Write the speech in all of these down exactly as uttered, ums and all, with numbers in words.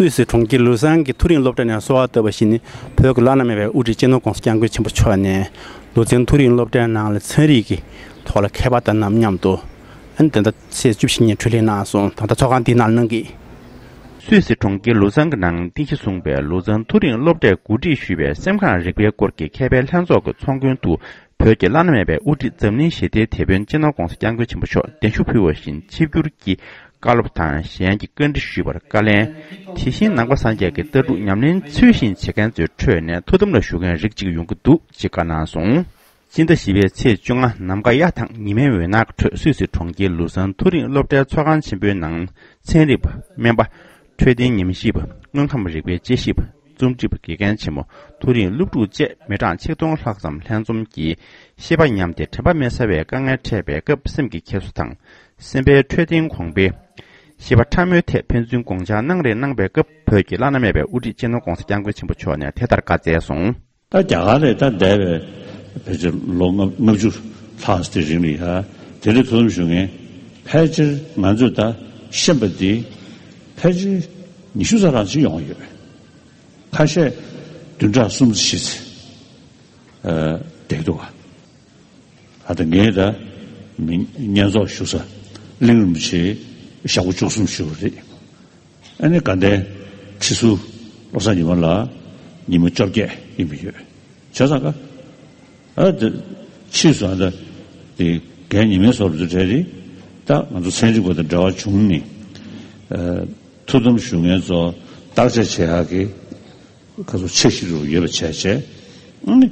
སུད་སི་གྲོང་ཁྱེར་ལུ་སན་གྱི་མཐོ་རིམ་སློབ་གྲྭ་ནས་གསོལ་བ་བཏབ་པ་བཞིན། བོད་ཀྱི་བླ་ན་མེད་པའི་དབུ་ཁྲིད་སྤྱི་ནོར་༸གོང་ས་༸སྐྱབས་མགོན་ཆེན་པོ་མཆོག་ནས་ལུ་ཙན་མཐོ་རིམ་སློབ་གྲྭའི་ནང་ལ་ཚན་རིག་གི་ཐོག་ལ་མཁས་པ་དང་ནམ་མཉམ་དུ་ཨན་ད་ལྟ་ཚེས་བཅུ་བཞི་ཉིན་འཕྲོད་གླེང་གནང་སོང་། ད་ལྟ་ཚོགས་ཁང་འདིའི་ནང་གནང་གི། སུད་སི་གྲོང་ཁྱེར་ལུ་ཙན་གྱི་ནང་རྟེན་གཞི་བཟུང་བའི་ལུ་ཙན་མཐོ་རིམ་སློབ་གྲྭས་གོ་སྒྲིག་ཞུས་པའི་སེམས་ཁམས་རིག་པའི་སྐོར་གྱི་མཁས་པའི་ལྷན་ཚོགས་ཀྱི་ཚོགས་མགོན་དུ། བོད་ཀྱི་བླ་ན་མེད་པའི་དབུ་ཁྲིད་འཛམ་གླིང་ཞི་བདེའི་དེད་དཔོན་སྤྱི་ནོར་༸གོང་ས་༸སྐྱབས་མགོན་ཆེན་པོ་མཆོག་གདན་ཞུ་ཕུལ་བ་བཞིན། ཆིབས་བསྒྱུར་གྱིས་བཀའ་སློབ་དང་གཞན་གྱི་བཀའ་འདྲི་ཞུས་པར་བཀའ་ལན། དེ་བཞིན་ནང་པ་སངས་རྒྱས་ཀྱི་ལྟ་གྲུབ་ཉམས་ལེན་ཚུལ་བཞིན་བྱེད་མཁན་ཚོའི་ཁྲོད་ནས་ཐུགས་དམ་ལ་བཞུགས་མཁན་རིགས་གཅིག་ཡོང་གི་འདུག་ཅེས་བཀའ་གནང་སོང་། སྤྱི་ཟླ་བཞི་པའི་ཚེས་བཅོ་ལྔ་ནམ་མཁའ་གཡའ་དང་ཉི་མའི་འོད་སྣང་གི་ཁྲོད་སུད་སི་གྲོང་ཁྱེར་ལུ་སན་མཐོ་རིམ་སློབ་གྲྭའི་ཚོགས་ཁང་ཆེན་པོའི་ནང་ཚན་རིག་པ། སྨན་པ། འཕྲོད་བསྟེན་ཉམས་ཞིབ་པ། དངོས་ཁམས་རིག་པའི་དཔྱད་ཞིབ་པ། རྩོམ་སྒྲིག་པ། དགེ་རྒན་ཆེན་མོ། མཐོ་རིམ་སློབ་ཕྲུག་བཅས་མི་གྲངས་ཆིག་སྟོང་ལྷག་ཙམ་ལྷན་འཛོམས་ཀྱིས་ཤེས་པ་ཉམས་ཏེ་དྲན་པ་མེད་ཚར་བའི་དཀའ་ངལ་འཕྲད་པའི་སྐབས་སེམས་ཀྱི་འཁྱེར་སོ་དང་། སེམས་པའི་འཕྲོད་བསྟེན་གོང་འཕེལ། ཤེས་པ་ཕྲ་མོའི་ཐད་ཕན་ཚུན་དགོངས་འཆར་གནང་རེས་གནང་པའི་སྐབས་བོད་ཀྱི་བླ་ན་མེད་པའི་དབུ་ཁྲིད་སྤྱི་ནོར་༸གོང་ས་༸སྐྱབས་མགོན་ཆེན་པོ་མཆོག་ནས་དེ་ལྟར་བཀའ་སྩལ་སོང་། ད་རྒྱ་གར་ལ་ད་འདས་པའི་ཕལ་ཆེར་ལོ་ལྔ་ལྔ་བཅུ་ལྷག་ཙམ་དེ་རིང་ལ་ཡ་དེ་འདྲའི་ཐུགས་དམ་བཞུགས་མཁན་ཕལ་ཆེར་ང་ཚོས་ད་ཤེས་པ་འདི་ཕལ་ཆེར་ཉི་ཤུ་ཙམ་རང་ཅིག་ཡོང་ཡོད། ཁ་ཤས་བདུན་ཕྲག་གསུམ་ཙམ་བཞི་ཙམ་བསྡད་འདུག་ག་ཨ་ད་ངས་ད་མི་བསྙེན་རྫོགས་ཞུ་ས་གླིང་རིན་པོ་ཆེ་ཞག་པོ་བཅུ་གསུམ་བཞུགས་པ་རེད། ཨ་ནི་དགའ་ལྡན་ཁྲི་ཟུར་བློ་བཟང་ཉི་མ་ལགས་ཉི་མ་བཅོ་བརྒྱད་ཡིན་པ་ཡོད། བྱས་ཙང་ཀ་ཨ་ད་ཕྱིས་སུ་ཨ་ད་དེ་རྒན་ཉི་མའི་ཟུར་དུ་གྲས་རེད། ད་ང་ཚོ་ཚན་རིག་པ་དང་འབྲེལ་བ་བྱུང་ནས་ཨ་ཐུགས་དམ་བཞུགས་མཁན་ཚོ་བརྟག་དཔྱད་བྱེད་ཡག་གི་ཁ་སོ་ཆེ་ཞིག་རུ་ཡོད་པ་བྱས་བྱས། ཨ་ནི་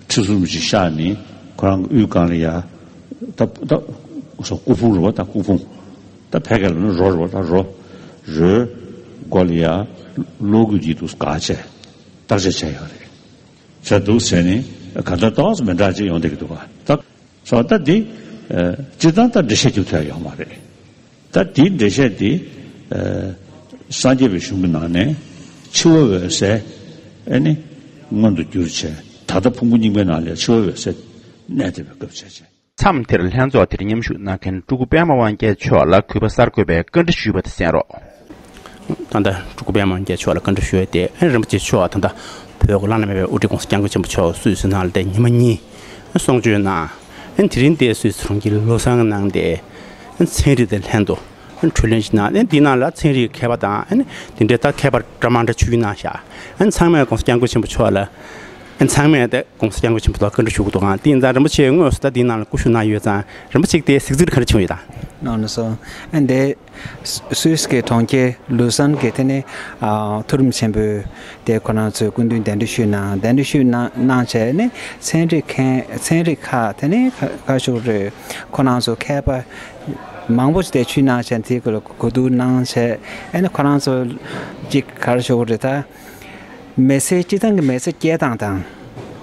ཁྲི་ཟུར་མི་ཞིག་གཤགས་ནས་ཁོ་རང་གི་དབུས་སྒང་ལ་ཡ་ད་ད་སྐུ་ཕུང་རེད་བ། ད་སྐུ་ཕུང་ད་ཕལ་སྐད་ལ་ནི་རོ་རེད་བ། ད་རོ་རོའི་མགོ་ལ་ཡ་གློག་སྐུད་ཀྱིས་འདུག་སྒར་བྱས་བརྟག་དཔྱད་བྱས་ཡོད་རེད། བྱས་འདུག་ཟེར་ནས་ག་ད་ཏོག་ཙམ་མི་འདྲ་ཅིག་ཡོང་བསྡད་ཀྱི་འདུག་བ། ད་སོ་ད་འདི་སྤྱིར་བཏང་ད་འགྲེལ་བཤད་རྒྱུ་ཐོན་ཡོད་མ་རེད། ད་དེའི་འགྲེལ་བཤད་དེ་ཨ་སངས་རྒྱས་པའི་གཞུང་གི་ནང་ནས་འཆི་བ་འོད་གསལ་ཨ་ནི་མངོན་དུ་གྱུར་བྱས་ད་ལྟ་ཕུང་པོ་རྙིང་པའི་ནང་ལ་འཆི་བ་འོད་གསལ་གནས་བསྡད་པའི་སྐབས་བྱས་བྱས། མཚམས་དེར་ལྷན་ཚོགས་དེར་མཉམ་ཞུགས་གནང་མཁན་སྤྲུལ་སྐུ་པད་མ་དབང་རྒྱལ་མཆོག་ལ་གུས་པ་གསར་འགོད་པས་བཀའ་འདྲི་ཞུས་པ་དེ་གསན་རོགས། ད་ལྟ་སྤྲུལ་སྐུ་པད་མ་དབང་རྒྱལ་མཆོག་ལ་བཀའ་འདྲི་ཞུ་ཡས་དེ། ཨ་རིན་པོ་ཆེ་མཆོག་ད་ལྟ་བོད་ཀྱི་བླ་ན་མེད་པའི་དབུ་ཁྲིད་༸གོང་ས་༸སྐྱབས་མགོན་ཆེན་པོ་མཆོག་སུད་སི་ནང་ལ་དེ་ཉི་མ་གཉིས་གསུང་ཆོས་གནང་། ཨ་དེ་རིང་དེ་སུད་སི་གྲོང་ཁྱེར་ལོ་སང་ནང་དེ་ཚན་རིག་དང་ལྷན་དུ་འཕྲོད་གླེང་ཞིག་གནང་། ཨ་འདི་ནང་ལ་ཚན་རིག་མཁས་པ་དང་། ཨ་དེ་འདྲའི་ད་མཁས་པ་འདྲ་མི་འདྲ་ཞུ་རྒྱུ་གནང་ཤག་ཨ་ཚང་མས་༸གོང་ས་༸སྐྱབས་མགོན་ཆེན་པོ་མཆོག་ལ། ཨ་ཚང་མས་ད་༸གོང་ས་༸སྐྱབས་མགོན་ཆེན་པོ་མཆོག་ལ་བཀའ་འདྲི་ཞུ་གི་འདུག་ག་དེ་ཡིན་ཙང་རིན་པོ་ཆེ་དངོས་སུ་ད་འདི་ནང་ལ་སྐུ་ཞུགས་གནང་ཡོད་ཙང་། རིན་པོ་ཆེ་གིས་དེ་གཟིགས་ཚུལ་ག་འདྲ་བྱུང་ཡོད་དམ། གནང་ནས་སོང་། ཨ་འདི་སུད་སི་གི་གྲོང་ཁྱེར་ལུ་སན་གྱི་དེ་ནི་ཨ་མཐོ་རིམ་ཆེན་པོའི་དེ་ཁོ་རང་ཚོས་སྐུ་མདུན་གདན་འདྲེན་ཞུས་གནང་། གདན་འདྲེན་ཞུས་གནང་གནང་བྱས་ནས་ཚན་རིག་མཁན་ཚན་རིག་ཁག་དེ་ནི་ཁ་ཁ་ཤོག་རེད། ཁོ་རང་ཚོ་མཁས་པ་མང་པོ་ཞིག་དེ་ཞུས་གནང་བྱས། དེ་གུ་ལ་གོ་བསྡུར་གནང་བྱས། ཨ་ནི་ཁོ་རང་ཚོ་ཅིག་ག་རེ་ཞུ་དགོས་རེད་ད། མི་ཚེ་སྤྱི་བཏང་གི་མི་ཚེ་སྐྱེལ་སྟངས་དང་།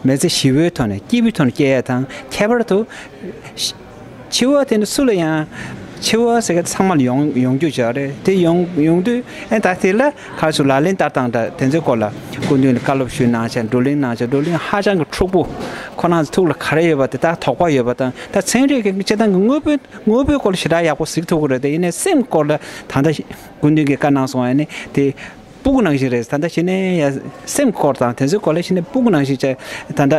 མི་ཚེ་ཞི་བའི་ཐོག་ནས་སྐྱིད་པོའི་ཐོག་ནས་སྐྱེལ་ཡ་དང་། ཁྱད་པར་དུ་ཤི་འཆི་བ་དེ་ནི་སུ་ལ་ཡང་། འཆི་བ་ཟེར་མཁན་ཚང་མ་ལ་ཡོང་ཡོང་རྒྱུ་ཅིག་རེད། དེ་ཡོང་ཡོང་དུས་ཨ་ད་དེ་ལ་ག་ཚོད་ལག་ལེན་བསྟར་སྟངས་དང་དེ་ཚོའི་སྐོར་ལ་སྐུ་མདུན་ལ་བཀའ་སློབ་ཞུས་གནང་བྱས། བགྲོ་གླེང་གནང་བྱས། བགྲོ་གླེང་ཧ་ཅང་གི་འཁྲུག་པོ། ཁོ་རང་ཚོ་ཐུགས་ལ་ག་རེ་ཡོད་པ་དེ་དག་དོགས་པ་ཡོད་པ་དང་། ད་ཚན་རིག་གི་སྤྱིར་བཏང་གི་དངོས་པོའི་དངོས་པོའི་སྐོར་ལ་ཞེ་དྲག་ཡག་པོ་གཟིགས་ཐུབ་ཀྱི་རེད། དེ་ཡིན་ནའི་སེམས་སྐོར་ལ་ད་ལྟ་སྐུ་མདུན་གྱིས་བཀའ་གནང་སོང་། ཨ་ནི་དེ་སྤུ་གུ་ནང་བཞིན་རེད། ད་ལྟ་གཞི་ནས་ཡ་སེམས་སྐོར་དང་དེ་ཚོའི་སྐོར་ལ་གཞི་ནས་སྤུ་གུ་ནང་བཞིན་བྱས། ད་ལྟ་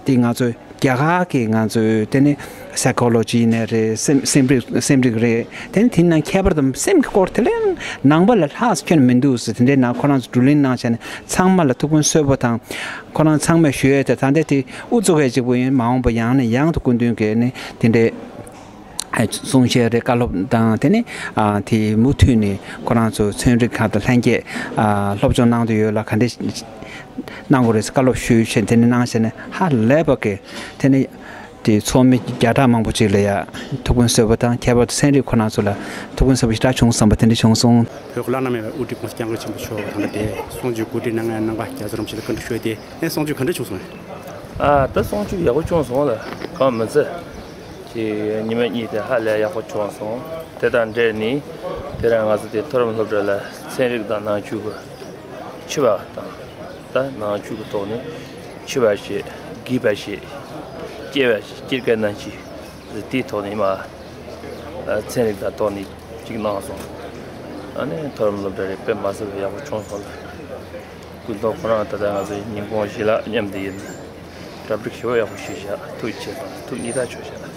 དེ་ང་ཚོ་རྒྱ་གར་གྱི་ང་ཚོའི་དེ་ནི་སའི་ཀོ་ལོ་ཇི་ཡིན་ནའི་རེད། སེམས་སེམས་རིག་སེམས་རིག་རེད། དེ་ནི་དེ་ནང་ཁྱད་པར་དུ་སེམས་ཀྱི་སྐོར་དེ་ལས་ནང་པ་ལ་ལྷག་ཁྱོན་མི་འདུག་ཟེར། དེ་འདྲའི་ནང་ཁོ་རང་ཚོ་བགྲོ་གླེང་གནང་བྱས་ནས་ཚང་མ་ལ་ཐུགས་ཕན་གསོས་པོ་དང་། ཁོ་རང་ཚང་མས་ཞུ་ཡས་དེ་ད་ལྟ་དེ་ཨུ་ཚུགས་ཡས་གཅིག་པུ་ཡིན། མ་འོངས་པ་ཡང་ནས་ཡང་དུ་སྐུ་མདུན་གྱིས་ནི་དེ་འདྲའི་གསུང་བཤད་རེད། བཀའ་སློབ་དང་དེ་ནི་ཨ་དེ་མུ་མཐུད་ནས་ཁོ་རང་ཚོ་ཚན་རིག་ཁག་དང་ལྷན་རྒྱས་ཨ་སློབ་སྦྱོང་གནང་འདོད་ཡོད་ལ་ག་འདྲས་གནང་དགོས་རེད་ཟེར་བཀའ་སློབ་ཞུས་བྱས། དེ་ནི་གནང་བྱས་ནས་ཧ་ལས་པ་གི་དེ་ནི་དེ་ཚོགས་མི་བརྒྱ་ཕྲག་མང་པོ་ཅིག་ལ་ཡ་ཐུགས་ཕན་གསོས་པ་དང་། ཁྱད་པར་དུ་ཚན་རིག་ཁོ་རང་ཚོ་ལ་ཐུགས་ཕན་གསོས་པ་ཞེ་དྲག་བྱུང་བསམ་པ་དེ་འདྲ་བྱུང་སོང་། བོད་ཀྱི་བླ་ན་མེད་པའི་དབུ་ཁྲིད་༸གོང་ས་༸སྐྱབས་མགོན་ཆེན་པོ་མཆོག་གི་ད་ལྟ་དེ་གསུང་ཆོས་གོ་སྒྲིག་གནང་མཁན་རྣམ་པ་བརྒྱ་ཙམ་ཞིག་ལ་བཀའ་འདྲི་ཞུ་ཡས་དེ། ཨེ་གསུང་ཆོས་ག་འདྲ་བྱུང་སོང་། ཨ་ད་གསུང་ཆོས་ཡག་པོ་བྱུང་སོང་ལ། གང་མི་ཚད་ཅིག་ཉི་མ་གཉིས་དེ་ཧ་ལས་ཡག་པོ་བྱུང་སོང་། དེ་དང་འབྲེལ་ནས་དེ་རིང་ང་ཚོ་དེ་མཐོ་རིམ་སློབ་གྲྭ་ལ་ཚན་རིག་དང་ནང་ཆོས་ཀྱི་འཆི་བ་དང་། ད་ནང་ཆོས་ཀྱི་ཐོག་ནས་འཆི་བ་ཞེས་རྒས་པ་ཞེས་སྐྱེ་བ་ཞེས་སྐྱེ་རྒ་ན་འཆི་དེའི་ཐོག་ནས་མ་ཚན་རིག་དང་ཐོག་ནས་ཅིག་གནང་སོང་། ཨ་ནི་མཐོ་རིམ་སློབ་གྲྭ་རེད། དཔེ་མ་སྲིད་པའི་ཡག་པོ་བྱུང་སོང་ལ། ཀུན་རྟོག་ཁོ་རང་ད་ལྟ་ང་ཚོའི་ཉིན་གུང་བཞི་ལ་མཉམ་དུ་ཡིན། གྲ་སྒྲིག་ཞེ་པོ་ཡག་པོ་ཞིག་བྱ། ཐུགས་རྗེ་ཆེ་སོང་། ཐུགས་ཉིད་ཐག་ཆོད་བྱ།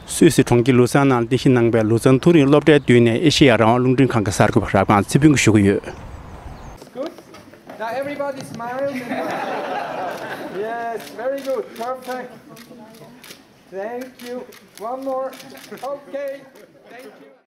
སུད་སི་གྲོང་ཁྱེར་ལུ་སན་ནང་རྟེན་གཞི་གནང་པའི་ལུ་སན་མཐོ་རིམ་སློབ་གྲྭའི་མདུན་ནས་ཨེ་ཤེ་ཡ་རང་དབང་རླུང་འཕྲིན་ཁང་གི་གསར་འགོད་པ་རབ་སྒང་ཚེ་ཕུན་གྱིས་ཞུ་གི་ཡོད། Good. Now everybody smile. Yes, very good. Perfect. Thank you. One more. Okay. Thank you.